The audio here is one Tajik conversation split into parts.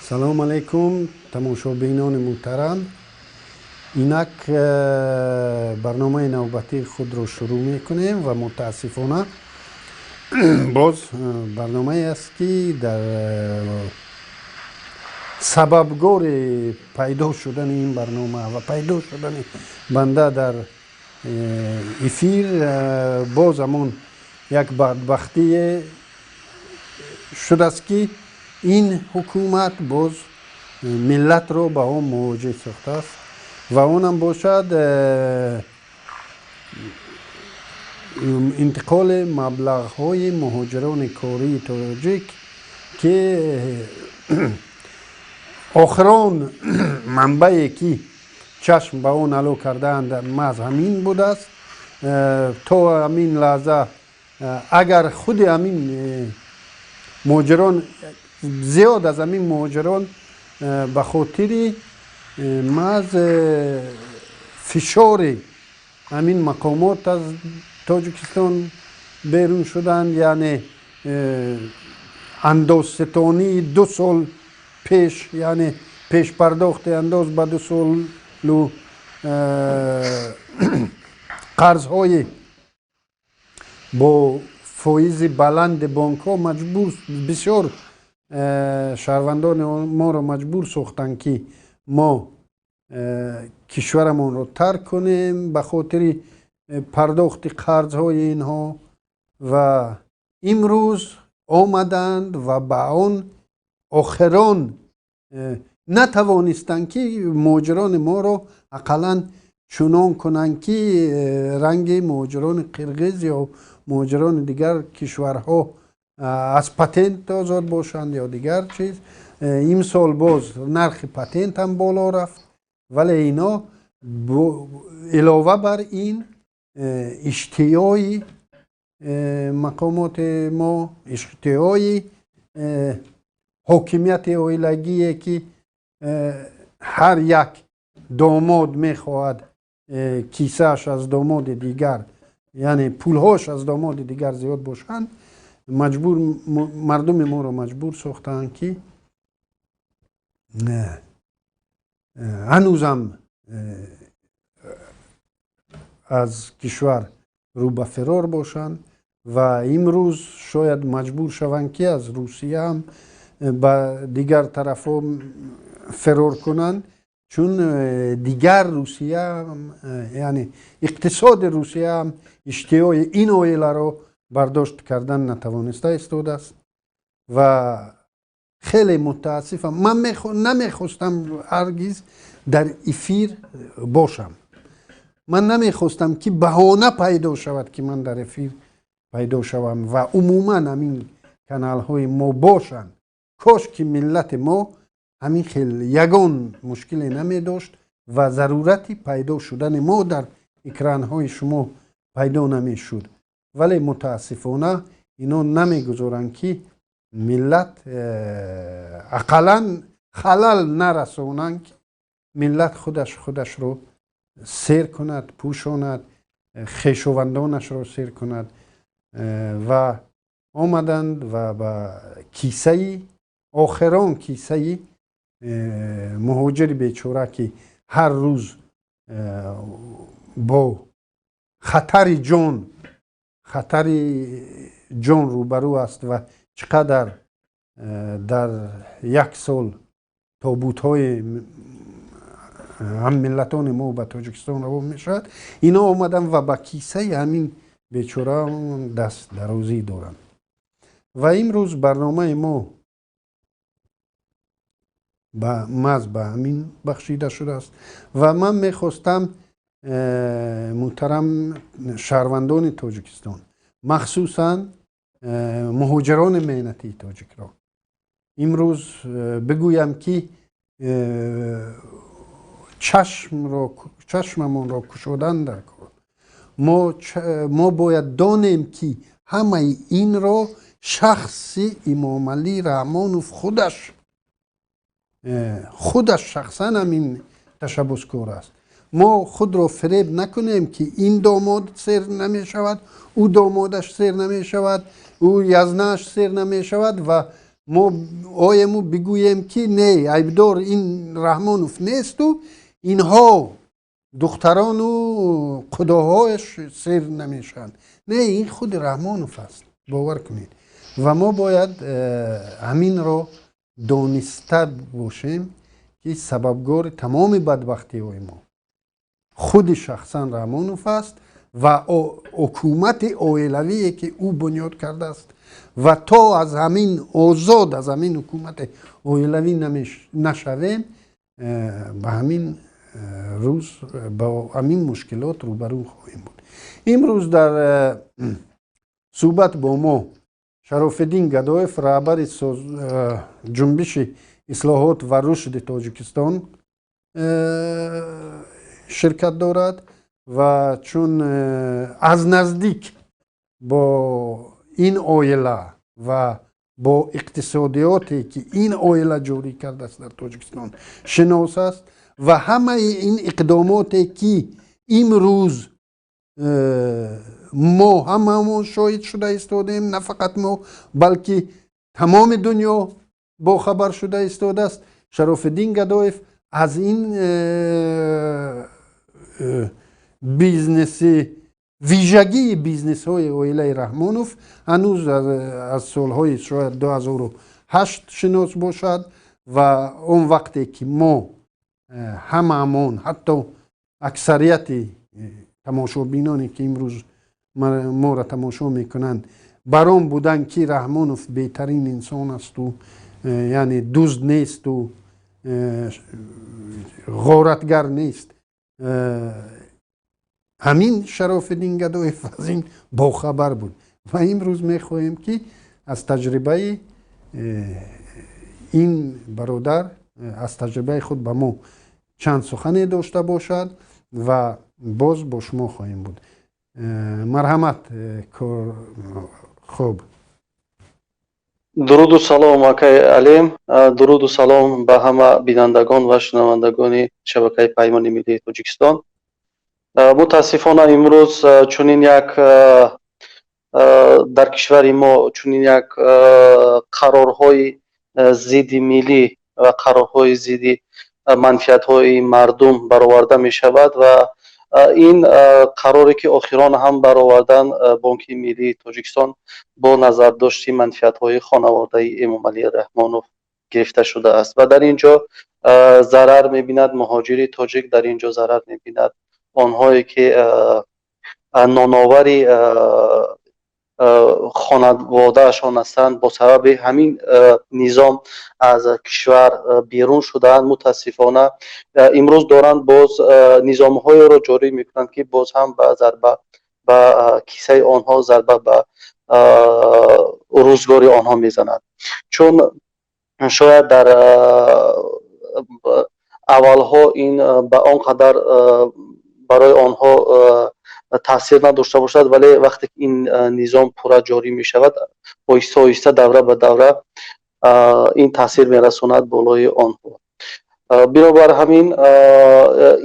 Салом алейкум, тамошобинони муҳтарам. Инак барномаи навбатии худро шурӯъ мекунем ва мутаассифона боз барномае аст, ки дар сабабгори пайдо шудани ин барнома ва пайдо шудани банда дар эфир боз ҳамон як бадбахтие шудааст, ки ин ҳукумат боз миллатро ба он мувоҷеҳ сохтааст ва онам бошад интиқоли маблағҳои муҳоҷирони кории тоҷик, ки охирон манбае, ки чашм ба он ало кардаанд, маҳз ҳамин будааст. То ҳамин лаҳза агар худи ҳамин муҳоҷирон, зиёд аз ҳамин муҳоҷирон ба хотири маҳз фишори ҳамин мақомот аз Тоҷикистон берун шуданд, яъне андозситонии 2 сол пеш, яъне пешпардохти андоз ба 2 солу қарзҳои бо фоизи баланди бонкҳо маҷбур, бисёр шаҳрвандони моро маҷбур сохтанд, ки мо кишварамонро тарк кунем ба хотири пардохти қарзҳои инҳо. Ва имрӯз омаданд ва ба он охирон натавонистанд, ки муҳоҷирони моро ақаллан чунон кунанд, ки ранги муҳоҷирони қирғиз ё муҳоҷирони дигар кишварҳо аз патент озод бошанд ё дигар чиз. Имсол боз нархи патент ҳам боло рафт, вале ино илова бар ин иштиёи мақомоти мо, иштиёи ҳокимияти оилагие, ки ҳар як домод мехоҳад кисааш аз домоди дигар, яъне пулҳош аз домоди дигар зиёд бошанд, маҷбур мардуми моро маҷбур сохтаанд, ки ҳанӯзам аз кишвар рӯ ба фирор бошанд ва имрӯз шояд маҷбур шаванд, ки аз Русия ҳам ба дигар тарафҳо фирор кунанд, чун дигар Русия, яъне иқтисоди Русия ҳам иштиёи ин оиларо бардошт кардан натавониста истодааст. Ва хеле мутаассифам, ман намехостам ҳаргиз дар эфир бошам, ман намехостам, ки баҳона пайдо шавад, ки ман дар эфир пайдо шавам ва умуман ҳамин каналҳои мо бошанд. Кош ки миллати мо ҳамин хел ягон мушкиле намедошт ва зарурати пайдо шудани мо дар экранҳои шумо пайдо намешуд, вале мутаассифона ино намегузоранд, ки миллат ақаллан халал нарасонанд, ки миллат худаш худашро сер кунад, пӯшонад, хешовандонашро сер кунад. Ва омаданд ва ба кисаи охирон, кисаи муҳоҷири бечора, ки ҳар рӯз бо хатари ҷон рӯбарӯ аст ва чӣ қадар дар як сол тобутҳои ҳаммиллатони мо ба Тоҷикистон равон мешавад, ино омаданд ва ба кисаи ҳамин бечора даст дарозӣ доранд. Ва имрӯз барномаи мо ба маҳз ба ҳамин бахшида шудааст. Ва ман мехостам муҳтарам шаҳрвандони Тоҷикистон, махсусан муҳоҷирони меҳнатии тоҷикро имрӯз бигӯям, ки чашмамонро кушодан дар кор. Мо бояд донем, ки ҳамаи инро шахси Имомалӣ Раҳмонов худаш шахсан ҳамин ташаббускор аст. Мо худро фиреб накунем, ки ин домод сер намешавад, ӯ домодаш сер намешавад, ӯ язнааш сер намешавад ва мо оему бигӯем, ки не, айбдор ин Раҳмонов несту инҳо духтарону қудоҳояш сер намешаванд. Не, ин худи Раҳмонов аст, бовар кунед. Ва мо бояд ҳаминро дониста бошем, ки сабабгори тамоми бадбахтиҳои мо худи шахсан Раҳмонов аст ва ҳукумати оилавие, ки ӯ бунёд кардааст. Ва то аз ҳамин озод, аз ҳамин ҳукумати оилавӣ нашавем, ба ҳамин рӯз ба ҳамин мушкилот рӯбарӯ хоҳем буд. Имрӯз дар суҳбат бо мо Шарофиддин Гадоев, раҳбари Ҷунбиши ислоҳот ва рушди Тоҷикистон, ширкат дорад ва чун аз наздик бо ин оила ва бо иқтисодиёте, ки ин оила ҷорӣ кардааст дар Тоҷикистон, шинос аст ва ҳамаи ин иқдомоте, ки имрӯз мо ҳамаамон шоҳид шуда истодем, на фақат мо, балки тамоми дунё бохабар шуда истодааст, Шарофиддин Гадоев аз ин бизнеси, вижагии бизнесҳои оилаи Раҳмонов ҳанӯз аз солҳои шояд 2008 шинос бошад. Ва он вақте ки мо ҳамаамон, ҳатто аксарияти тамошобиноне, ки имрӯз моро тамошо мекунанд, бар он буданд, ки Раҳмонов беҳтарин инсон асту яъне дузд несту ғоратгар нест, ҳамин Шарофиддин Гадоев аз ин бохабар буд. Ва имрӯз мехоҳем, ки аз таҷрибаи ин бародар, аз таҷрибаи худ ба мо чанд сухане дошта бошад ва боз бо шумо хоҳем буд. Марҳамат. Хуб. Дуруду салом, акай Алим, дуруду салом ба ҳама бинандагон ва шунавандагони шабакаи Паймони Миллии Тоҷикистон. Мутаассифона, имрӯз чунин як дар кишвари мо чунин як қарорҳои зидди миллӣ ва қарорҳои зидди манфиатҳои мардум бароварда мешавад. Ва ин қароре, ки охирон ҳам баровардан Бонки Миллии Тоҷикистон, бо назардошти манфиатҳои хонаводаи Эмомалӣ Раҳмонов гирифта шудааст. Ва дар ин ҷо зарар мебинад муҳоҷири тоҷик, дар ин ҷо зарар мебинад онҳое, ки ноновари хонаводаашон ҳастанд, бо сабаби ҳамин низом аз кишвар берун шудаанд. Мутаассифона, имрӯз доранд боз низомҳоеро ҷорӣ мекунанд, ки боз ҳам ба зарба ба кисаи онҳо, зарба ба рӯзгори онҳо мезанад. Чун шояд дар аввалҳо ин ба он қадар барои онҳо таъсир надошта бошад, вале вақте ки ин низом пурра ҷорӣ мешавад, оҳиста оҳиста, давра ба давра ин таъсир мерасонад болои онҳо. Бинобар ҳамин,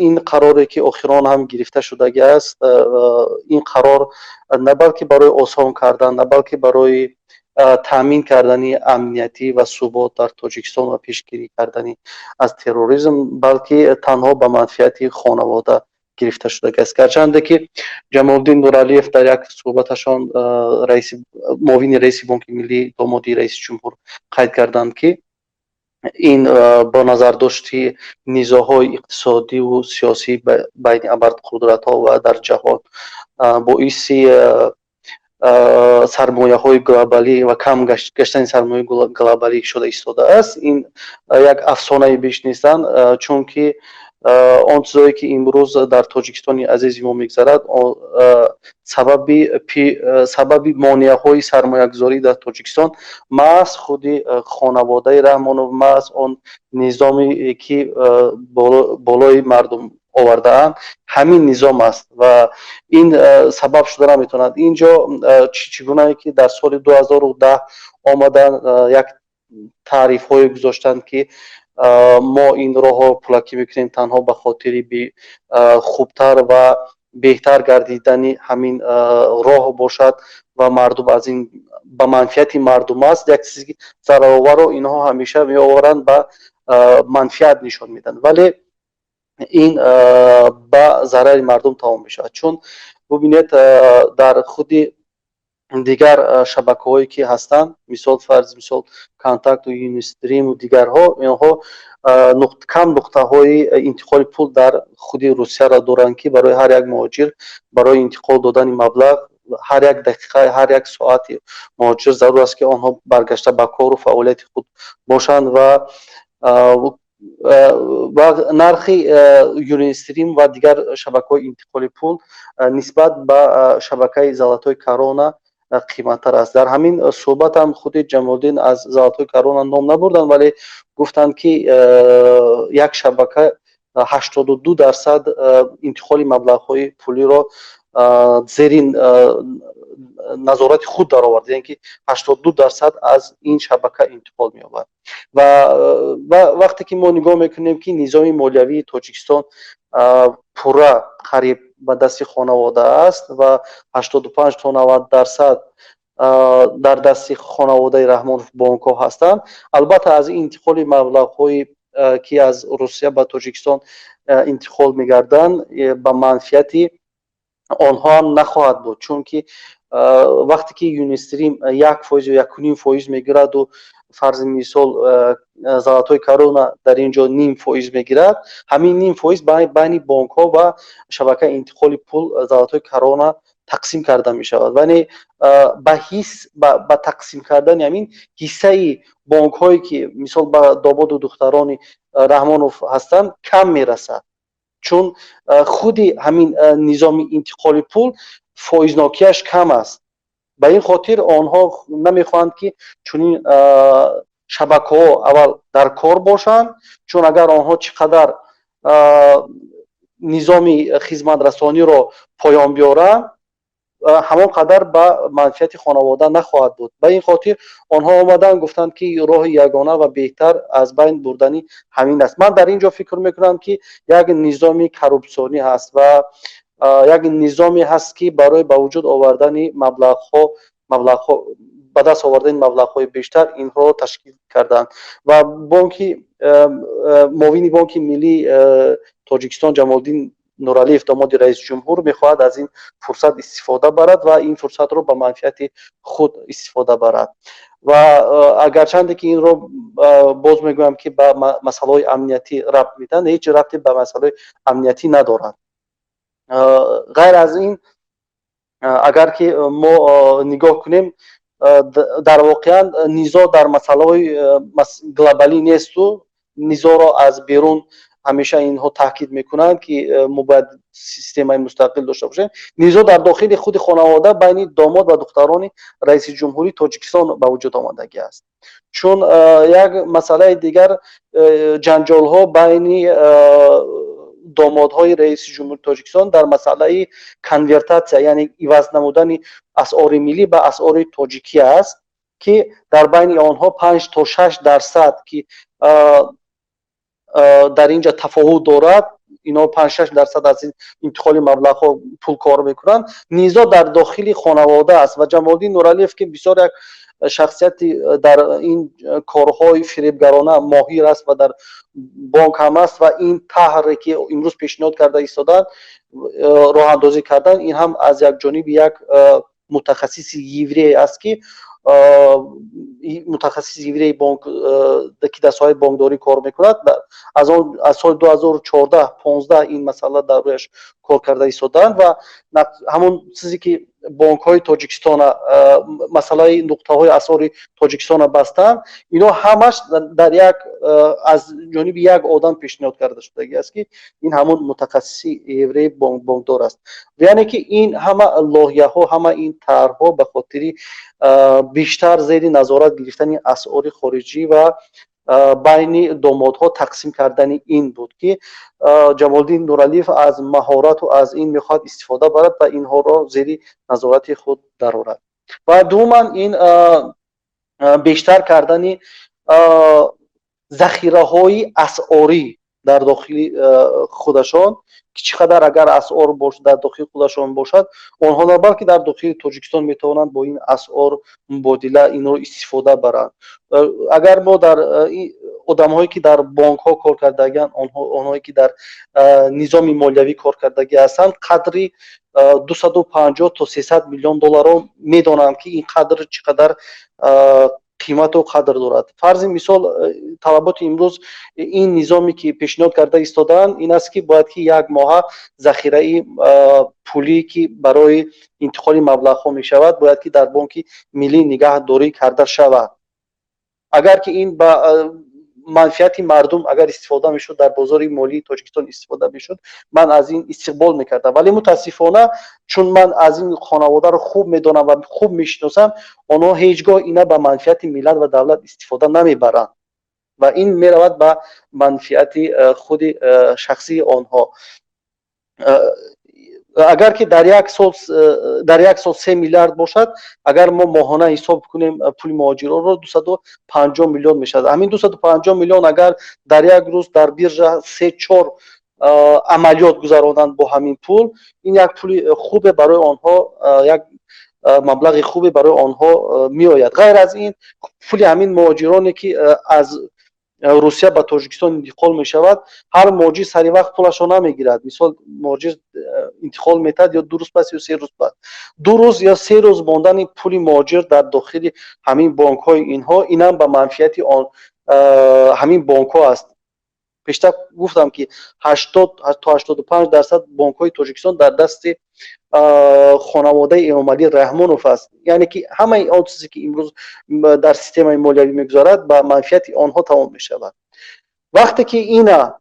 ин қароре, ки охирон ҳам гирифта шудагӣ аст, ин қарор на балки барои осон кардан, на балки барои таъмин кардани амниятӣ ва субот дар Тоҷикистон ва пешгирӣ кардани аз терроризм, балки танҳо ба манфиати хонавода гирифта шудагӣ аст. Гарчанде ки Ҷамолиддин Нуралиев дар як суҳбаташон, раиси муовини раиси Бонки Миллӣ, домоди раиси ҷумҳур, қайд карданд, ки ин бо назардошти низоъҳои иқтисодиву сиёсӣ байни абарқудратҳо ва дар ҷаҳон боиси сармояҳои глобалӣ ва кам гаштани сармояи глобалӣ шуда истодааст. Ин як афсонаи беш нестанд, чунки он чизое, ки имрӯз дар Тоҷикистони азизи мо мегзарад, сабаби монеаҳои сармоягузорӣ дар Тоҷикистон маҳз худи хонаводаи Раҳмонов, маҳз он низоме, ки болои мардум овардаанд, ҳамин низом аст. Ва ин сабаб шуда наметавонад. Ин ҷо чӣ гунае ки дар соли 2010 омадан, як таърифҳое гузоштанд, ки Мо ин роҳро пулакӣ мекунем танҳо ба хотири хубтар ва беҳтар гардидани ҳамин роҳ бошад ва мардум аз ин ба манфиати мардум аст. Як чизи зарароварро инҳо ҳамеша меоваранд, ба манфиат нишон медиҳанд, вале ин ба зарари мардум тамом мешавад. Чун бубинед, дар худи дигар шабакаҳое ки ҳастанд, мисол, фарзи мисол, Контакту, Юнистриму дигарҳо, инҳо кам нуқтаҳои интиқоли пул дар худи Русияро доранд, ки барои ҳар як муҳоҷир барои интиқол додани маблағ ҳар як дақиқа, ҳар як соати муҳоҷир зарур аст, ки онҳо баргашта ба кору фаъолияти худ бошанд. Ва нархи Юнистрим ва дигар шабакаҳои интиқоли пул нисбат ба шабакаи Золотой Корона қиматтар аст. Дар ҳамин суҳбат ҳам худи Ҷамолиддин аз Золотой Корона ном набурданд, вале гуфтанд, ки як шабака 82% интиқоли маблағҳои пулиро зери назорати худ даровард, яъне ки 82% аз ин шабака интиқол меёбад. Ва вақте ки мо нигоҳ мекунем, ки низоми молиявии Тоҷикистон пурра қариб ба дасти хонавода аст ва 85 то 90% дар дасти хонаводаи Раҳмонов бонкҳо ҳастанд, албатта, аз ин интиқоли маблағҳои, ки аз Русия ба Тоҷикистон интиқол мегарданд, ба манфиати онҳо ҳам нахоҳад буд, чунки вақте ки Юнистрим 1% ё 1,5% мегираду, фарзи мисол, Золотой Корона дар ин ҷо ним фоиз мегирад, ҳамин ним фоиз байни бонкҳо ва шабакаи интиқоли пул Золотой Корона тақсим карда мешавад. Вале ба ҳис ба тақсим кардани ҳамин ҳиссаи бонкҳое, ки мисол ба домоду духтарони Раҳмонов ҳастанд, кам мерасад, чун худи ҳамин низоми интиқоли пул фоизнокиаш кам аст. Ба ин хотир онҳо намехоҳанд, ки чунин шабакаҳо аввал дар кор бошанд, чун агар онҳо чӣ қадар низоми хизматрасониро поён биёранд, ҳамон қадар ба манфиати хонавода нахоҳад буд. Ба ин хотир онҳо омаданд, гуфтанд, ки роҳи ягона ва беҳтар аз байн бурдани ҳамин аст. Ман дар ин ҷо фикр мекунам, ки як низоми коррупсионӣ ҳаст ва як низоме ҳаст, ки барои ба вуҷуд овардани маблағҳо, ба даст овардани маблағҳои бештар инҳоро ташкил карданд. Ва бонки муовини Бонки Миллии Тоҷикистон Ҷамолиддин Нуралиев, домоди раисҷумҳур, мехоҳад аз ин фурсат истифода барад ва ин фурсатро ба манфиати худ истифода барад. Ва агарчанде ки инро боз мегӯям, ки ба масъалаҳои амниятӣ рабт медиҳанд, ҳеҷ рабте ба масъалаҳои амниятӣ надорад. Ғайр аз ин, агар ки мо нигоҳ кунем, дар воқеан низоъ дар масъалаҳои глобалӣ несту низоъро аз берун ҳамеша инҳо таъкид мекунанд, ки мо бояд системаи мустақил дошта бошем. Низоъ дар дохили худи хонавода, байни домод ва духтарони раиси ҷумҳурии Тоҷикистон ба вуҷуд омадагӣ аст. Чун як масъалаи дигар, ҷанҷолҳо байни домодҳои раиси ҷумҳури Тоҷикистон дар масъалаи конвертатсия, яъне иваз намудани асъори миллӣ ба асъори тоҷикӣ аст, ки дар байни онҳо 5 то 6% ки дар ин ҷо тафовут дорад, инҳо 5-6% аз ин интиқоли маблағҳо пул кор мекунанд. Низоъ дар дохили хонавода аст ва Ҷамолиддин Нуралиев, ки бисёр як шахсияти дар ин корҳои фиребгарона моҳир аст ва дар бонк ҳам аст, ва ин таҳре ки имрӯз пешниҳод карда истодаанд, роҳандозӣ кардан, ин ҳам аз як ҷониби як мутахассиси еврей аст, ки мутахассиси евреи бонк, ки дар соҳаи бонкдорӣ кор мекунад, аз он аз соли 2014, 15 ин масъала дар рӯяш кор карда истодаанд. Ва ҳамон чизе ки бонкҳои Тоҷикистона, масъалаи нуқтаҳои асъори Тоҷикистона бастанд, ино ҳамаш дар як аз ҷониби як одам пешниҳод карда шудагӣ аст, ки ин ҳамон мутахассиси евреи бонкдор аст. Яъне ки ин ҳама лоиҳаҳо, ҳама ин тарҳҳо ба хотири бештар зери назорат гирифтани асъори хориҷӣ ва байни домодҳо тақсим кардани ин буд, ки Ҷамолиддин Нуралиев аз маҳорату аз ин мехоҳад истифода барад ва инҳоро зери назорати худ дарорад. Ва дуввуман, ин бештар кардани Захираҳои асъорӣ дар дохили худашон, ки чӣ қадар агар асъор дар дохили худашон бошад, онҳо на балки дар дохили Тоҷикистон метавонанд бо ин асъор мубодила, инро истифода баранд. Агар мо дар одамҳое, ки дар бонкҳо кор кардагианд, онҳое, ки дар низоми молиявӣ кор кардагӣ ҳастанд, қадри 250 то 300 миллион долларро медонанд, ки ин қадр чӣ қадар қимату қадр дорад. Фарзи мисол, талаботи имрӯз, ин низоме, ки пешниҳод карда истодаанд, ин аст, ки бояд ки як моҳа захираи пулӣ, ки барои интиқоли маблағҳо мешавад, бояд ки дар Бонки Миллӣ нигаҳдорӣ карда шавад. Агар ки ин ба манфиати мардум агар истифода мешуд, дар бозори молии Тоҷикистон истифода мешуд, ман аз ин истиқбол мекардам. Вале мутаассифона, чун ман аз ин хонаводаро хуб медонам ва хуб мешиносам, онҳо ҳеҷ гоҳ ина ба манфиати миллат ва давлат истифода намебаранд ва ин меравад ба манфиати худи шахсии онҳо. Агар ки дар як сол 3 миллиард бошад, агар мо моҳона ҳисоб кунем, пули муҳоҷиронро 250 миллион мешавад. Ҳамин 250 миллион агар дар як рӯз дар биржа се, чор амалиёт гузаронанд бо ҳамин пул, ин як пули хубе барои онҳо, як маблағи хубе барои онҳо меояд. Ғайр аз ин, пули ҳамин муҳоҷироне, ки аз Русия ба Тоҷикистон интиқол мешавад, ҳар муҳоҷир сари вақт пулашро намегирад. Мисол, муҳоҷир интиқол метаҳад ё 2 рӯз пас, ё 3 рӯз пас. 2 рӯз ё 3 рӯз мондани пули муҳоҷир дар дохили ҳамин бонкҳои инҳо, инам ба манфиати он ҳамин бонкҳо аст. Пештар гуфтам, ки 80 то 85% бонкҳои Тоҷикистон дар дасти хонаводаи Эмомалӣ Раҳмонов аст. Яъне ки ҳамаи он чизе, ки имрӯз дар системаи молиявӣ мегузарад, ба манфиати онҳо тамом мешавад. Вақте ки ина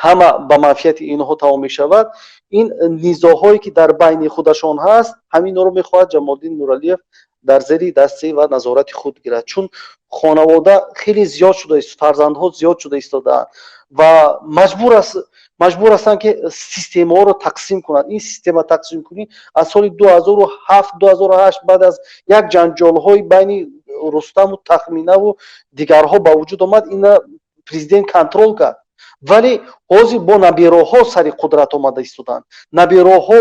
ҳама ба манфиати инҳо тамом мешавад, ин низоъҳое, ки дар байни худашон ҳаст, ҳаминро мехоҳад Ҷамолиддин Нуралиев дар зери дасти ва назорати худ гирад, чун хонавода хеле зиёд шуда, фарзандҳо зиёд шуда истодаанд ва маҷбур ҳастанд, ки системаҳоро тақсим кунанд. Ин система тақсимкунӣ аз соли 2007, 2008, баъд аз як ҷанҷолҳои байни Рустаму Тахминаву дигарҳо ба вуҷуд омад. Ина президент контрол кард, вале ҳозир бо набероҳо сари қудрат омада истоданд. Набероҳо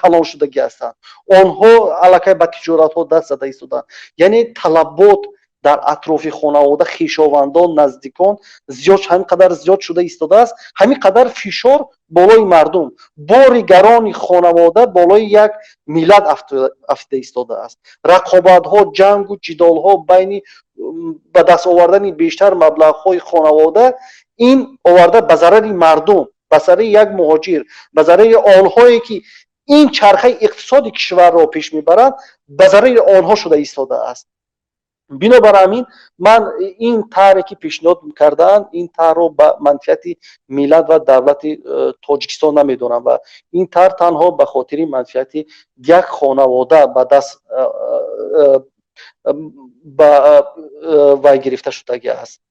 калон шудагӣ ҳастанд, онҳо аллакай ба тиҷоратҳо даст зада истоданд. Яъне талабот дар атрофи хонавода, хешовандон, наздикон зиёд, ҳамин қадар зиёд шуда истодааст, ҳамин қадар фишор болои мардум, бори гарони хонавода болои як миллат афтида истодааст. Рақобатҳо, ҷангу ҷидолҳо байни ба даст овардани бештар маблағҳои хонавода, ин оварда ба зарари мардум, ба зарари як муҳоҷир, ба зарари онҳое, ки ин чархаи иқтисоди кишварро пеш мебаранд, ба зарари онҳо шуда истодааст. Бинобар ҳамин, ман ин тарҳе, ки пешниҳод кардаанд, ин тарҳро ба манфиати миллат ва давлати Тоҷикистон намедонам ва ин тарҳ танҳо ба хотири манфиати як хонавода ба даст ба вай гирифта шудагӣ аст.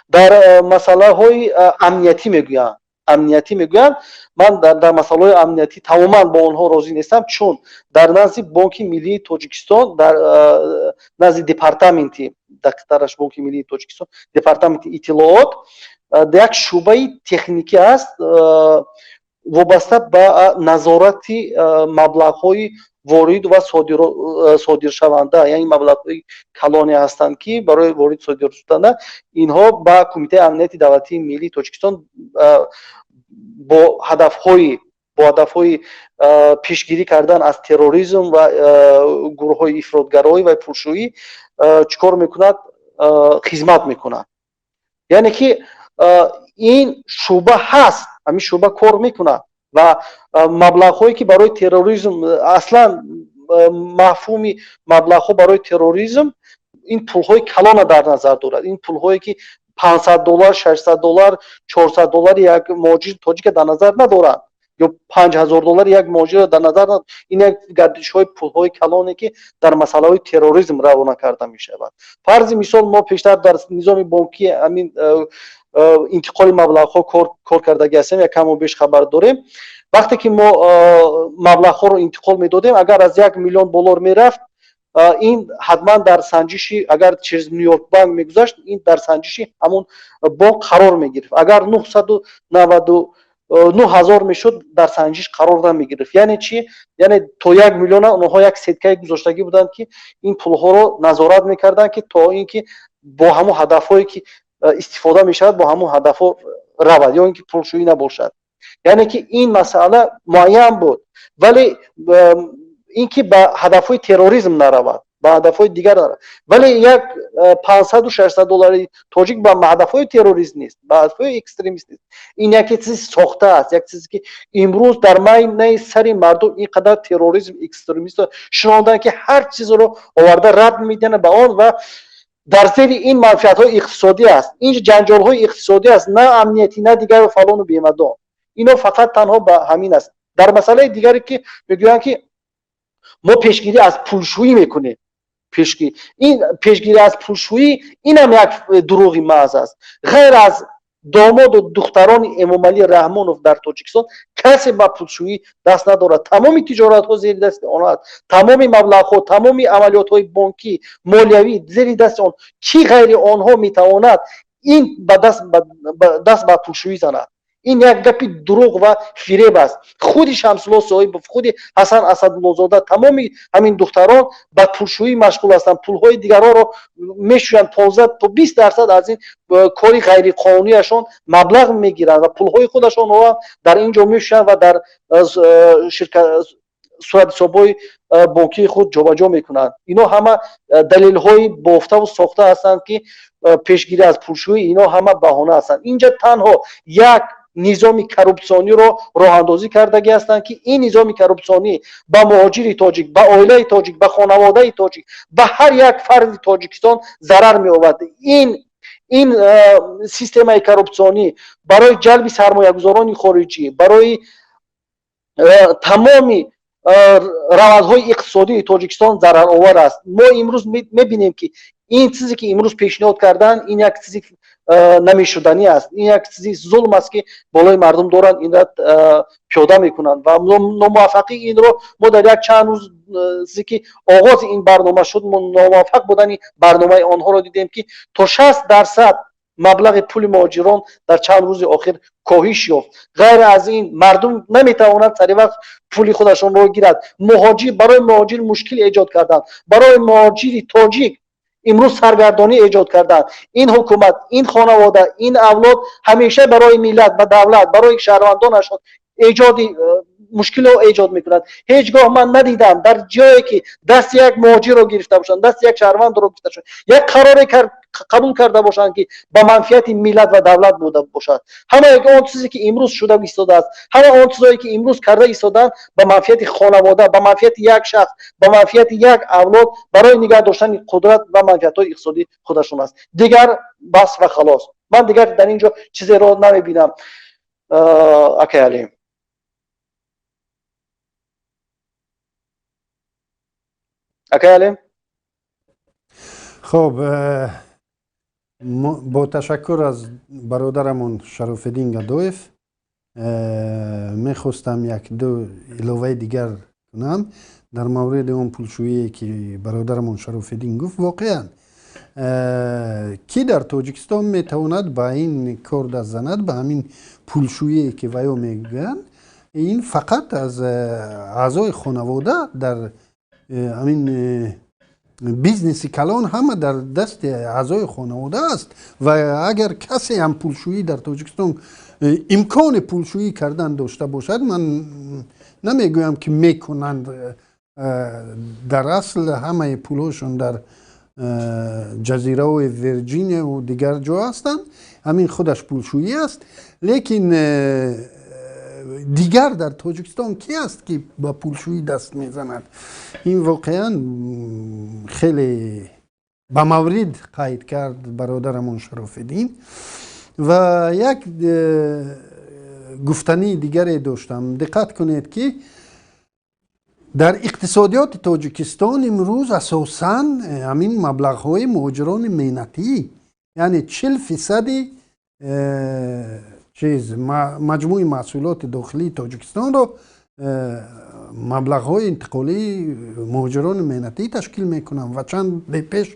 Дар масъалаҳои амниятӣ мегӯянд, ман дар масъалаҳои амниятӣ тамоман бо онҳо розӣ нестам, чун дар назди Бонки Миллии Тоҷикистон, дар назди департаменти, дақиқтараш, Бонки Миллии Тоҷикистон, департаменти иттилоот, як шӯъбаи техникӣ аст, вобаста ба назорати маблағҳои ворид ва содиршаванда. Яъне маблағҳои калоне ҳастанд, ки барои ворид содир шудана инҳо ба Кумитаи амнияти давлатии миллии Тоҷикистон бо ҳадафҳои пешгирӣ кардан аз терроризм ва гурӯҳҳои ифротгароӣ ва пулшӯӣ чӣ кор мекунад, хизмат мекунад. Яъне ки ин шӯъба ҳаст, ҳамин шӯъба кор мекунад ва маблағҳое, ки барои терроризм, аслан мафҳуми маблағҳо барои терроризм ин пулҳои калона дар назар дорад. Ин пулҳое, ки 500 доллар, 600 доллар, 400 доллари як муҳоҷири тоҷика дар назар надоранд ё 5000 доллари як муҳоҷирро дар назар. Ин як гардишҳои пулҳои калоне, ки дар масъалаҳои терроризм равона карда мешавад. Фарзи мисол, мо пештар дар низоми бонкӣ, ҳамин интиқоли маблағҳо кор кардагӣ ҳастем, як каму беш хабар дорем. Вақте ки мо маблағҳоро интиқол медодем, агар аз 1 миллион доллар мерафт. Ин ҳатман дар санҷиши, агар через Нью-Йорк банк мегузашт, ин дар санҷиши ҳамон бонк қарор мегирифт. Агар 999 ҳазор мешуд, дар санҷиш қарор намегирифт. Яъне чӣ? Яъне то 1 миллиона онҳо як сеткае гузоштагӣ буданд, ки ин пулҳоро назорат мекарданд, ки то ин ки бо ҳамон ҳадафҳое, ки истифода мешавад, бо ҳамон ҳадафҳо равад ё ин ки пулшӯӣ набошад. Яъне ки ин масъала муайян буд, вале ин ки ба ҳадафҳои терроризм наравад, ба ҳадафҳои дигар наравад. Вале як 500-600 доллари тоҷик ба ҳадафҳои террорист нест, ба ҳадафҳои экстремист нест. Ин яке чизи сохта аст, як чизе, ки имрӯз дар майнаи сари мардум ин қадар терроризм, экстремист шинондан, ки ҳар чизро оварда рад медиҳанд ба он ва дар зери ин манфиатҳои иқтисодӣ аст. Ин ҷанҷолҳои иқтисодӣ аст, на амниятӣ, на дигару фалону бемадон. Ино фақат танҳо ба ҳамин аст. Дар масъалаи дигаре, ки мегӯянд, ки мо пешгирӣ аз пулшӯӣ мекунем, ин пешгирӣ аз пулшӯӣ, инам як дурӯғи маҳз аст. Ғайр аз домоду духтарони Эмомалӣ Раҳмонов дар Тоҷикистон касе ба пулшӯӣ даст надорад. Тамоми тиҷоратҳо зери дасти онҳо аст, тамоми маблағҳо, тамоми амалиётҳои бонкӣ, молиявӣ зери дасти он. Кӣ ғайри онҳо метавонад ин ба даст ба пулшӯӣ занад? Ин як гапи дурӯғ ва фиреб аст. Худи Шамсулло Соҳибов, худи Ҳасан Асадуллозода, тамоми ҳамин духтарон ба пулшӯӣ машғул ҳастанд, пулҳои дигарҳоро мешӯянд, 15 то 20% аз ин кори ғайриқонунияшон маблағ мегиранд ва пулҳои худашонро дар ин ҷо мешӯянд ва дар суратҳисобҳои бонкии худ ҷобаҷо мекунанд. Ино ҳама далелҳои бофтаву сохта ҳастанд, ки пешгирӣ аз пулшӯӣ, ино ҳама баҳона ҳастанд. Инҷа танҳо як низоми коррупсиониро роҳандозӣ кардагӣ ҳастанд, ки ин низоми коррупсионӣ ба муҳоҷири тоҷик, ба оилаи тоҷик, ба хонаводаи тоҷик, ба ҳар як фарди Тоҷикистон зарар меовард. Ин системаи коррупсионӣ барои ҷалби сармоягузорони хориҷӣ, барои тамоми равандҳои иқтисодии Тоҷикистон зараровар аст. Мо имрӯз мебинем, ки ин чизе, ки имрӯз пешниҳод карданд, ин як чизи намешуданӣ аст, ин як чизи зулм аст, ки болои мардум доранд, инра пиёда мекунанд. Ва номуваффақии инро мо дар як чанд рӯз, чизе ки оғози ин барнома шуд, мо номуваффақ будани барномаи онҳоро дидем, ки то 60% маблағи пули муҳоҷирон дар чанд рӯзи охир коҳиш ёфт. Ғайр аз ин, мардум наметавонад сари вақт пули худашонро гирад. Муҳоҷир, барои муҳоҷир мушкил эҷод карданд, барои муҳоҷири тоҷик имрӯз саргардонӣ эҷод карданд. Ин ҳукумат, ин хонавода, ин авлод ҳамеша барои миллат ва давлат, барои шаҳрвандонашон эҷоди мушкило эҷод мекунад. Ҳеҷ гоҳ ман надидам дар ҷое, ки дасти як муҳоҷирро гирифта бошанд, дасти як шаҳрвандро гирифта бошанд, як қароре қабул карда бошанд, ки ба манфиати миллат ва давлат буда бошад. Ҳама он чизе, ки имрӯз шуда истодааст, ҳама он чизое, ки имрӯз карда истодаанд, ба манфиати хонавода, ба манфиати як шахс, ба манфиати як авлод, барои нигаҳ доштани қудрат ва манфиатҳои иқтисодии худашон аст. Дигар бас ва халос. Ман дигар дар ин ҷо чизеро намебинам, акай Алим. Акай Алим. Хоб, бо ташаккур аз бародарамон Шарофиддин Гадоев, мехостам як ду иловаи дигар кунам дар мавриди он пулшӯие, ки бародарамон Шарофиддин гуфт. Воқеан, кӣ дар Тоҷикистон метавонад ба ин кор даст занад, ба ҳамин пулшӯие, ки ваё мегӯянд? Ин фақат аз аъзои хонавода дар ҳамин бизнеси калон ҳама дар дасти аъзои хонавода аст. Ва агар касе ҳам пулшӯӣ дар Тоҷикистон имкони пулшӯӣ кардан дошта бошад, ман намегӯям, ки мекунанд. Дар асл ҳамаи пулҳошон дар ҷазираҳои Вирҷинияву дигар ҷо ҳастанд. Ҳамин худаш пулшӯӣ аст. Лекин дигар дар Тоҷикистон ки аст, ки ба пулшӯӣ даст мезанад? Ин воқеан хеле ба маврид қайд кард бародарамон Шарофиддин. Ва як гуфтании дигаре доштам. Диққат кунед, ки дар иқтисодиёти Тоҷикистон имрӯз асосан ҳамин маблағҳои муҳоҷирони меҳнатӣ, яъне 40 фисади чиз, маҷмӯи маҳсулоти дохилии Тоҷикистонро Маблағҳои интиқолии муҳоҷирони меҳнатӣ ташкил мекунанд. Ва чанде пеш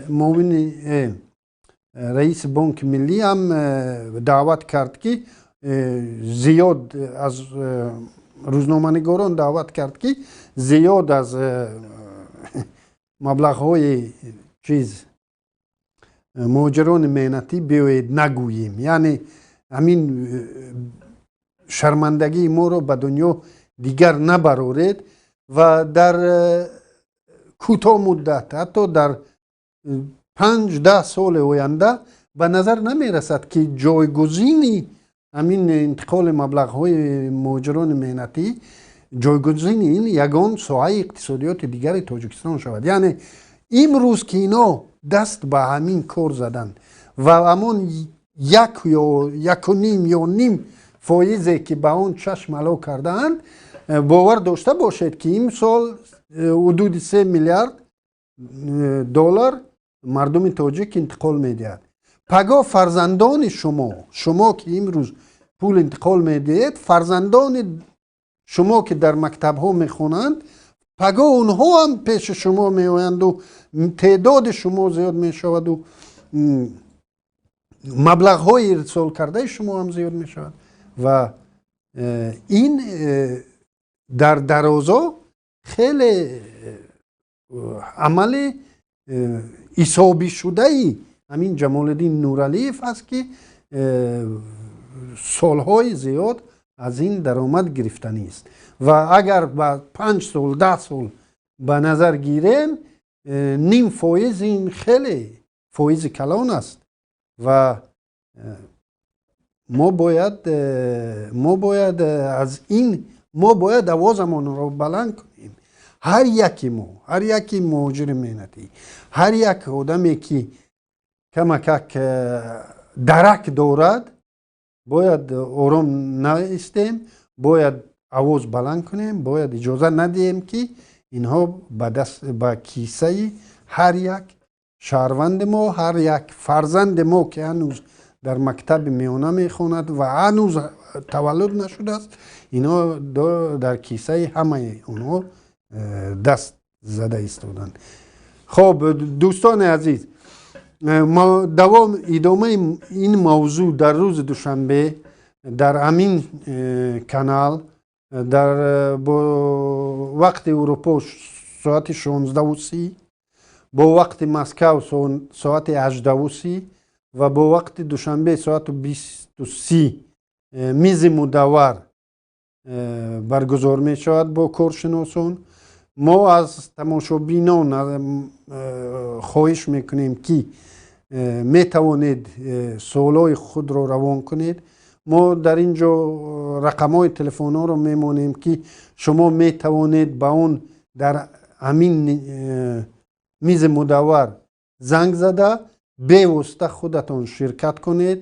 муовини раиси Бонки Миллӣ ҳам даъват кард, ки зиёд аз рӯзноманигорон даъват кард, ки зиёд аз маблағҳои чиз муҳоҷирони меҳнатӣ биёед нагӯем, яъне ҳамин шармандагии моро ба дунё дигар набароред. Ва дар кӯтоҳ муддат, ҳатто дар 5-10 соли оянда, ба назар намерасад, ки ҷойгузини ҳамин интиқоли маблағҳои муҳоҷирони меҳнатӣ, ҷойгузини ин ягон соҳаи иқтисодиёти дигари Тоҷикистон шавад. Яъне имрӯз ки ино даст ба ҳамин кор заданд ва ҳамон як ё якуним ё ним фоизе, ки ба он чашм ало кардаанд, бовар дошта бошед, ки имсол ҳудуди 3 миллиард доллар мардуми тоҷик интиқол медиҳад. Пагоҳ фарзандони шумо, шумо ки имрӯз пул интиқол медиҳед, фарзандони шумо ки дар мактабҳо мехонанд, пагоҳ онҳо ҳам пеши шумо меоянду теъдоди шумо зиёд мешаваду маблағҳои ирсол кардаи шумо ҳам зиёд мешавад. Ва ин дар дарозо хеле амали ҳисобишудаи ҳамин Ҷамолиддин Нуралиев аст, ки солҳои зиёд аз ин даромад гирифтанист. Ва агар ба 5 сол, 10 сол ба назар гирем, ним фоиз ин хеле фоизи калон аст. Ва мо бояд аз ин мо бояд овозамонро баланд кунем. Ҳар яки мо, ҳар яки муҳоҷири меҳнатӣ, ҳар як одаме, ки камакак дарак дорад, бояд ором наистем, бояд овоз баланд кунем, бояд иҷоза надиҳем, ки инҳо ба даст ба кисаи ҳар як шаҳрванди мо, ҳар як фарзанди мо, ки ҳанӯз дар мактаби миёна мехонад ва ҳанӯз таваллуд нашудааст, инҳо дар кисаи ҳамаи онҳо даст зада истоданд. Хоб, дӯстони азиз, давом идомаи ин мавзӯъ дар рӯзи душанбе дар ҳамин канал, дар бо вақти Урупо соати 16:30, бо вақти Москав соати 18:30 ва бо вақти Душанбе соату 20:30 мизи мудаввар баргузор мешавад бо коршиносон. Мо аз тамошобинон хоҳиш мекунем, ки метавонед суолҳои худро равон кунед. Мо дар ин ҷо рақамҳои телефонҳоро мемонем, ки шумо метавонед ба он дар ҳамин мизи мудаввар занг зада, бевосита худатон ширкат кунед,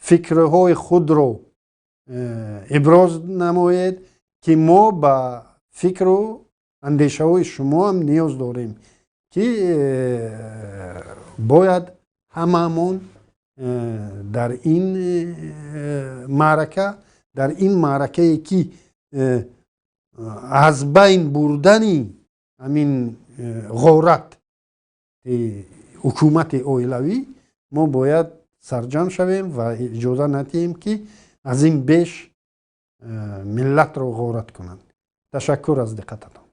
фикрҳои худро иброз намоед, ки мо ба фикру андешаҳои шумо ҳам ниёз дорем, ки бояд ҳамаамон дар ин маърака, дар ин маъракае, ки аз байн бурдани ҳамин ғорат ҳукумати оилавӣ, мо бояд сарҷамъ шавем ва иҷоза надиҳем, ки аз ин беш миллатро ғорат кунанд. Ташаккур аз диққататон.